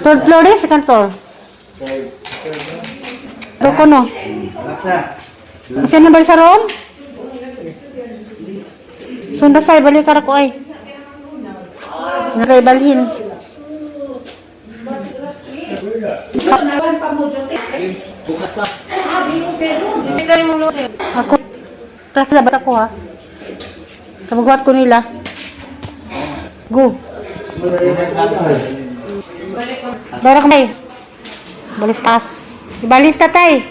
Third floor eh, second floor. Roko no. Laksa. Isa na ba sa room? Sunda say, balik ka ko ay. Nakaibalhin. Bukas pa. Ako. Class na ba ako ha? Kamagwat ko nila. Go. Dara kami. Balis tas. Ibalis tatay.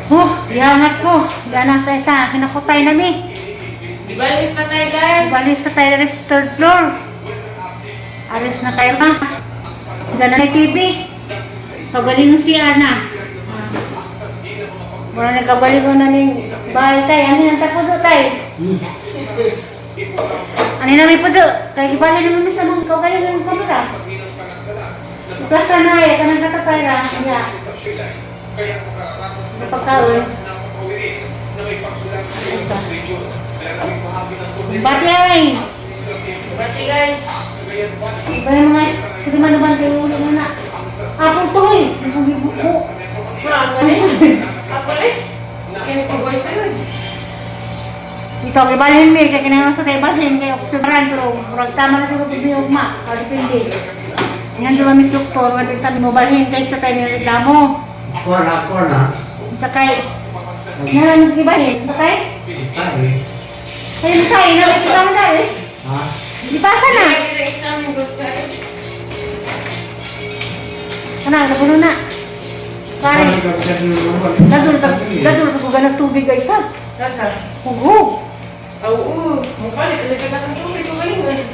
Oh, yangat ko. Yana sa isa. Hinakutay na mi. Ibalis na tayo, guys. Balis na tayo na sa third floor. Aris na tayo ka. Diyan na may TV. Pagaling si Ana. Mura nagkabalik ko na ni bahay tayo. Ano yung tapuso tayo? Ano na may puso? Kaya ibalik naman sa mga kagaling ng kamera. Plaza na eh. Kanang katatay ra. Kaya. Pagkaon. Bati ay! Bati, guys. Iba yung mga kasi man kayo ulo mo na. Apong to eh. Ang gibuko. Apple eh. Kaya pag-voice sa'yo. Ito, ang ibalhin mi. Kaya kinahanglan sa tayo ibalhin. Kaya obserbaran. Pero murag tama na siguro bibi ugma. O depende. Yan di ba Miss Doktor? Wala tayo mo balhin kaysa tayo nireklamo. Kona, kona. Sa kay. Yan, sige balhin. Sa kay? Ay. Kayo na tayo. Nakikita mo tayo eh. Ha? Ipasa na. Lagi sa exam yung gusto. Ano, napuno na. Pare. Dadul dadul ko ganas tubig ay isa. Nasa? Hugo. Oo. Mukha ulit. Alipit na kang tubig. Kumaling eh.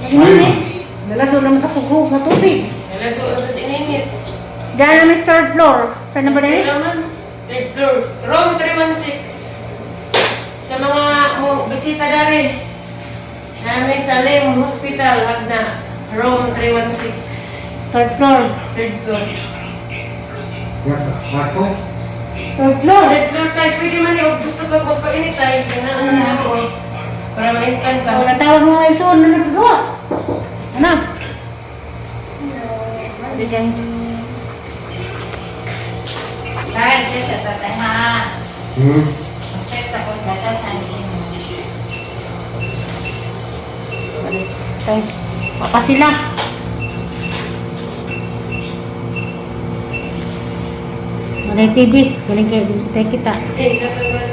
Naginin eh. Dadul naman ka sugo na tubig. Nalato sa sininit. Diyan namin sa third floor. Saan na ba na Kaya yun? naman. Third floor. Room 316. Sa mga mo, bisita dari. Namin sa Lim Hospital. Hagna. Room 316. Third floor. Third floor. Marco? Third floor. Third floor tayo. Pwede man yung gusto ko magpainit tayo. Ano na ako. Para maintan ka. Oh, natawag mo ngayon soon. Ano na boss? Ano? Bigyan. Tay, check sa tatay ha. Hmm. Check sa post gatas ha. Balik. Tayo. Papa sila. Malay TV. Galing kayo. Dun sa tayo kita. Eh, natawag.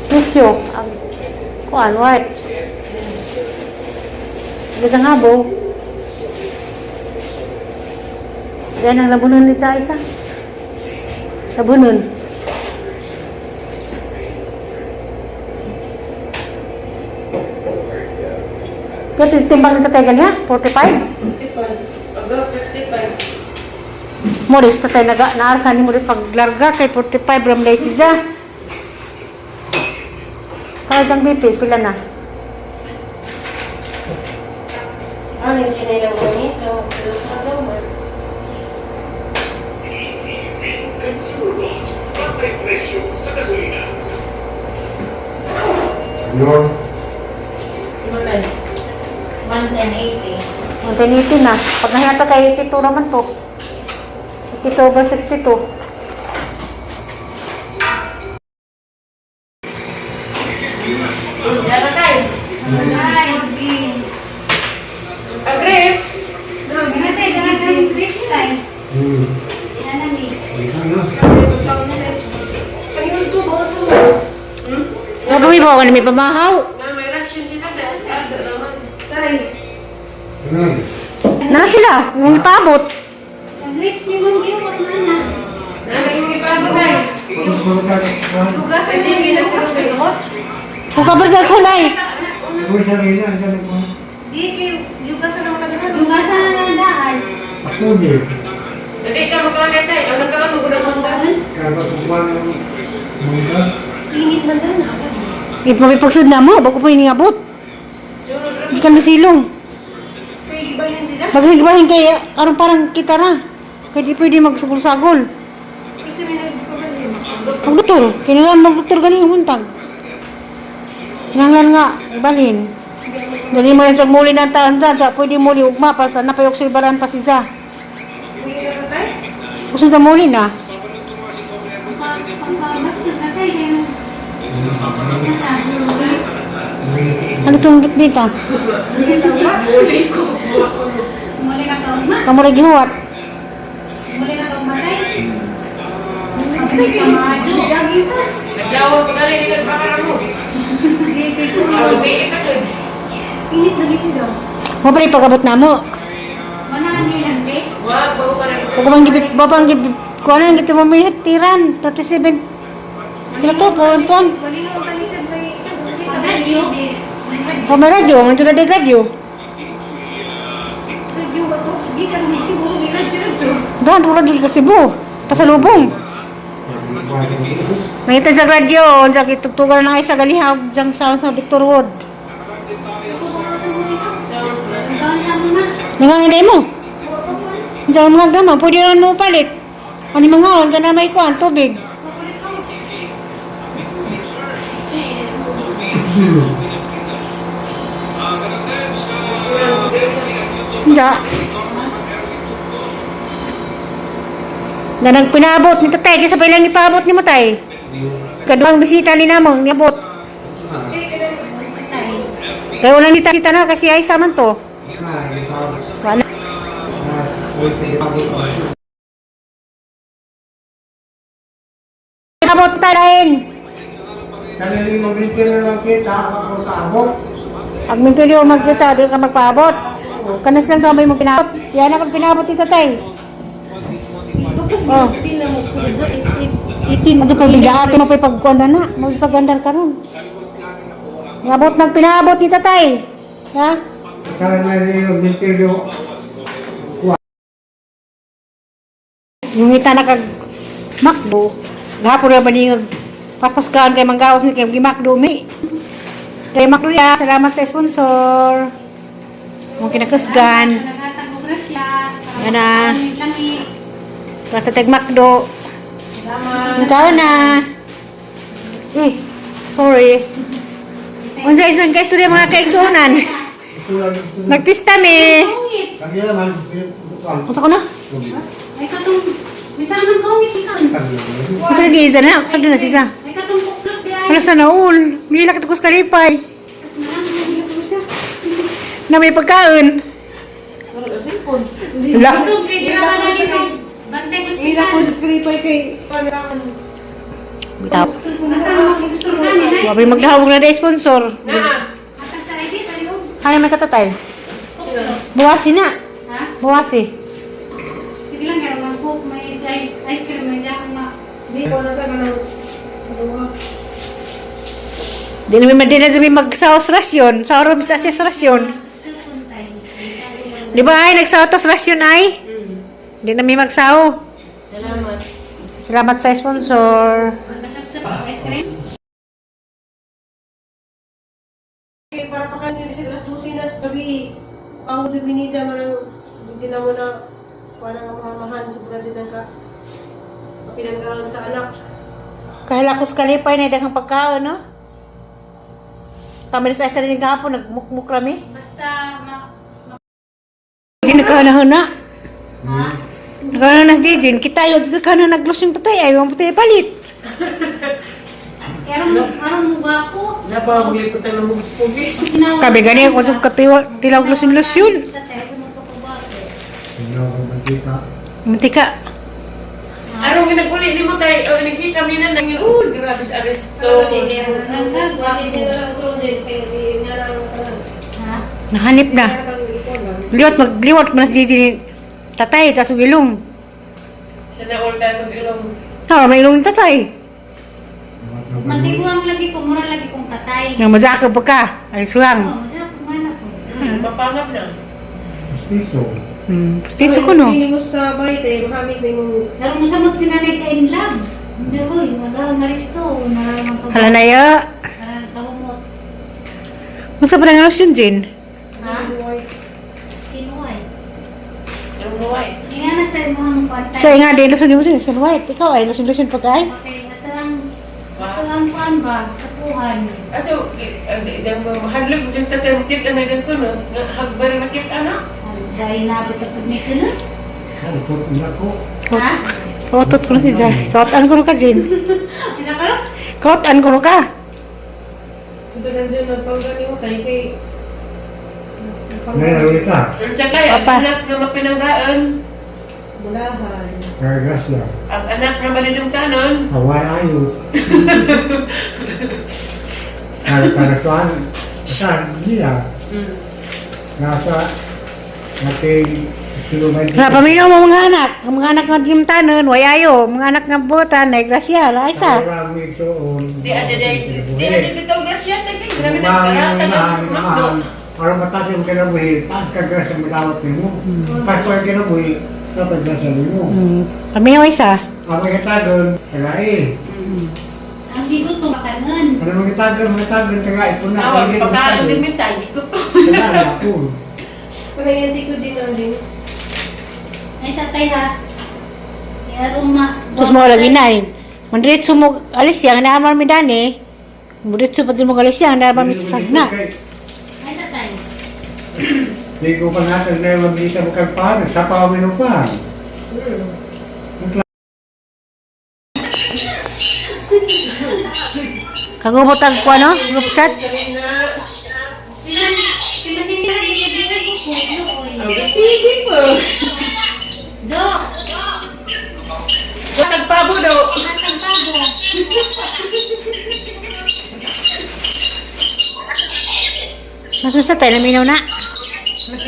Tissue. Ang kuan, wipes. Ganda nga bo. Yan ang labunon ni sa isa. Labunon. Kasi timbang nito tayo ganyan, 45. 55. Pag 55. Moris tatay naga naarsa ni Moris paglarga kay 45 ram lay siya. Kaya diyang BP, pila na? Ano yung sinilang mo sa sa naman? Consumer Launch, pantay presyo sa gasolina. Yun. Ano tayo? 110.80. 180 na. Pag nahiyata kay 82 naman to. 82 over 62. Yara tayo. Ay, Ang grapes. Ginatay, ginatay yung grapes tayo. Hmm. Nanami. Ano? Ayun to, baka sa Nagawin mo, ano may pamahaw. Na, may ration si tatay. Ang sabi naman. Ano? Na sila, nung ipabot. Ang grapes ni Mong Gio, wala na. Na, naging ipago tayo. Tugasan siya, hindi na sa gamot. Kung kabargal kulay. Uy, sabi na, sabi ko. Di, kayo, yugasan naman na ganun. Yung na ng daan. Ako din. Hindi ka magkakay tayo. Ang nagkakaroon ko ng mangga. Kaya ba kukuha ng mangga? Init man doon. Ako. Ipagsud na mo, bago pa hiningabot. Sunod ra. Hindi ka masilong. Kay gibalhin sila. Bagay kay aron parang kita na. Kaya di pwede magsagol-sagol. Kasi may nagpabalhin. Magdoktor, kailangan magdoktor gani yung buntag. Kailangan nga, balhin. Dali mo yan sa muli ng taon sa, sa pwede muli ugma pa sa napayok silbaran pa siya. Muli na tatay? Gusto sa muli na. Pagpabas na tatay kayo. Ano itong bitbita? Muli ko. Muli ka kaugma. Kamuray gihuwat. Muli ka kaumatay. Pabalik ka maadyo. Jagi ta. Naglawan ko gani di ka bakara mo. Gabi ka jud. Init lagi siya. Mo pa rin pag-abot na mo. Mana ka nilang te? Wag bago pa na. Huwag bang gibit, babang gibit. Kuha na, dito mo may tiran. 37. Kila to, kuha to. Malingaw ka ni sir may Radyo. O may radyo, may tulad ng radyo. Radyo ba to? Gikan ni Cebu, ni radyo radyo. Doon, tulad din ka Cebu. Pasalubong. May sa radyo, sa kitugtugan na kayo sa galihag, dyan sa Victor Wood. Taon sa muna. Nanganginay mo. Diyan mga dama, pwede na mo palit. Ano mga on, ka na may kuhan, tubig. Hindi. Na nagpinabot ni tatay, kasi pa ilang ipabot ni matay. Kaduhang bisita ni namang, niabot. Patay. Kaya walang bisita na kasi ay saman to. Wala. Pinabot tayo. Kanilang mabigyan na lang kita ako sa abot. Pag mintuloy magkita, doon ka magpaabot. Kanas lang kamay mo pinabot. Yan ang pinabot ni tatay. Oh. Itin na mo kusabot. Itin. Ano pa bigla ate mo pa pagkuanda na. Magpagandar ka ron. Nabot nag pinabot ni tatay. Ha? Kanilang mabigyan Yung ita na kag makdo. Gahapon na ba niya paspaskaan kay manggawas ni kay gimakdo mi. Kay makdo ya, salamat sa sponsor. Mong kinakasgan. Naghatag og grasya. Ana. Lami. Sa tag makdo. Salamat. Ikaw na. Eh, sorry. Unsa ison kay surya mga kaigsuonan. Ito lang ito. Nagpista mi. Kungit. Kanya naman, Unsa ko na? Ay katong bisan man kungit ikaw. Unsa lagi isa na? Unsa na sisa? Ay katong puklot di ay. Wala sa naul. Nila ka tukos kalipay. Sas marami na nila ko siya. Na may pagkaon. Wala. Busog kay dira ka lagi ko. Bantay Ila ko ospital. sa skripay kay Bitaw. Asa mo magsusurhan ni nice. Wabi magdahawag na sponsor. Na. Hatag sa ID tayo. Ano may katatay? Puklot. Buwasi na. Ha? Buwasi. Sige lang karon mag coke may ice cream may jack ma. Di ko na sa kanang Di namin di na sabi magsaos rasyon. Sa oras sa assess rasyon. Cellphone tayo. Di ba ay nagsaotos rasyon ay? Di namin magsao. Salamat. Salamat sa sponsor. Magkasapsap ice cream. Kay para pa kanil sa alas 12 na sa gabi. Ang dominija man ang hindi na mo na wala nga mahamahan sobra din ang ka pinanggahan sa anak. Kahilakos kalipay na daghang pagkaon, no? Kami sa isa rin kahapon, nagmukmuk rami. Basta ma Jin, nagkahanahana. ha? Nagkahanahana si Jin. Kita yun, dito ka na naglos yung tatay. Ayaw mo tayo palit. Aron aron mo gwapo. Wala pa ko tayo ng pugis. Kabi gani, kung sa katiwa, tilaw losin-losin. Tatay sa mga pagkagwapo. Muntika. Anong ginaguli ni mo tayo? O nagkita mi na nang grabe sa aresto. Ha? Nahanip na. Liwat, magliwat mo na si Jin. Tatay, tas yung ilong. Sa na all tayo ng ilong. Tama, may ilong ni tatay. Mantiguang lagi ko, mura lagi kong tatay. Nang mazakab pa ka. Ay, suwang. Oo, masarap kung anak ko. Mapangap na. Pustiso. Pustiso ko, no? Hindi mo sa bahay tayo, mahamis na yung Pero mo samot si nanay ka in love. Hindi ko, yung mag-aang aristo, nararamang pag- Hala na ya. Nararamang Masa pa nga lotion, Jin? Ha? Skin white. Anong buhay? Nga na sa imong pantay. Sa nga din, lotion mo din, lotion white. Ikaw ay lotion lotion pag ay. Okay, atuang kuan ba? Kapuhan. Ato, hadlok just attempted ano dyan ko no? Nga hagbar na kita na. Dahil na ba ni kuno? Utot na ko. Ha? Kautot ko na si Jai. Kautan ko na ka, Jin. Sila ka ro? Kautan ko na ka. Ito nandiyan nagpangga ni mo tayo kay... Ngayon, ulit ka. Ang tsaka ang Papa. anak nga mapinanggaan. Bulahan. Kaya lang. Ang anak nga malinumtanon. Away ayo. Kaya karasuan, saan niya? Nasa ating kilometer. Wala, paminaw mo mga anak. Ang mga anak nga tanon, wayayo. Mga anak nga butan, ay grasya, la isa. Di aja di di aja bitaw grasya ta kay grabe na karata nga makdo. Aron mataas yung kinabuhi, taas ka grasya madawat nimo. Taas ko yung kinabuhi, dapat grasya nimo. Paminaw isa. Ang mga tagon, tagain. Ang gigutom kanon. Ano mga tagon, mga tagon, tagain po na. Awag pagkaan din minta ko to. Tagain ako. Panayante ko din ang din. Ay sa tay ha. Yarong ma. Sus mo lagi na eh. Mandiretso mo alis yang naamar mi dani. Mandiretso pa mo alis yang naamar mi sa sagna. Ay sa tay. Hindi ko pa natin na yung mabita mo kag paano, sa pa pa. Kagubot ang kuno, no? Group chat. Sila sila hindi na ko ko. Ang TV po. Do. Nagpabo daw. Atang tabo. Nasusa tayo, naminaw na.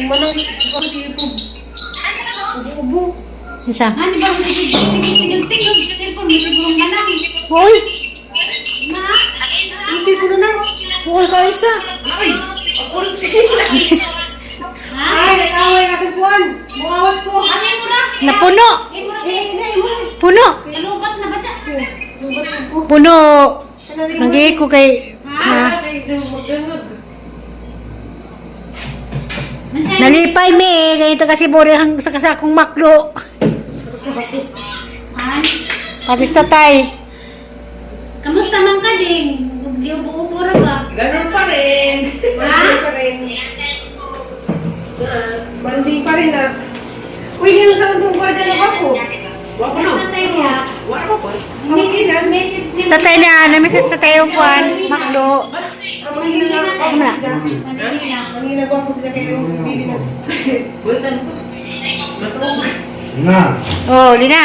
Manang sa YouTube. Ubo-ubo. Isa. Ano ba sige sige sige tingog cellphone ni siguro nga na. Uy! Na. Ang siguro na. Uy ka isa. Ay, ang ulo sige lagi. Ha? Ay, nag-away natin kuwan. Muawat ko. Ano mo ra? Napuno. Ay mo ra. Eh, eh, mo. Puno. Kalubat na ba siya? Lubat ko. Puno. Ano rin mo? Nangi ko kay Ha? na. Ay, magdangag. Mansay. Nalipay mi eh. Kaya ito kasi bori hang sa kasakong maklo. Han? Pati sa tatay. Kamusta man ka ding? Giubo-ubo ra ba? Ganun pa rin. Banding pa rin. Ah, Banding pa rin ah. Uy, yun sa itong kuwan dyan ako. Wa ko no. Sa tay ha. Wa ko po. Message message ni Sa tatay na, namisis tatay yung kuan, maklo. Ang manghina ako Ano? sila. Manila. Manghina ko sila kayo. Pili na. Bultan ko. Matulog. Na, Oh, Lina.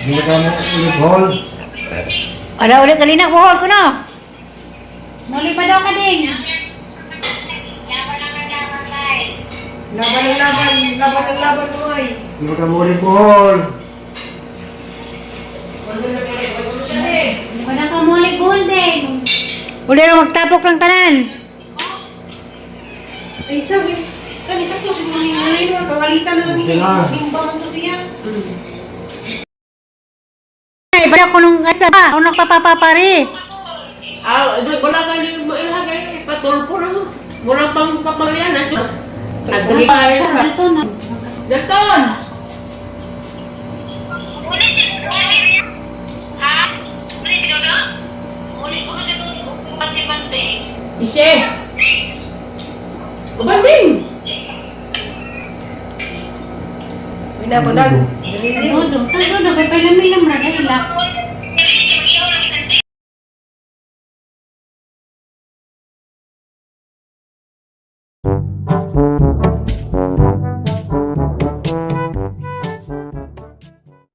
hindi ka mo ulit hall. Ala ulit ka Lina, buhol ko na. Muli pa daw ka ding. Laban ng laban. Laban ng laban mo ay. Hindi ka mo ulit hall. Wala ka muli buhol ding. Uli na magtapok lang tanan. Ay, sabi. Kani sa ko siguro ni Manino. Kawalitan na lang ni Okay na. Limba man to siya. Ay, bala ko nung asa. Ako nagpapapapare. Ah, wala ka ni mailha kay patulpo lang. Murang pang pamilya na siya. Nagdali pa rin ka. Gusto na. Dalton! Ishe! Ubanding! Winapadag. Dali Dodo, dodo kay pala may lang ra ila.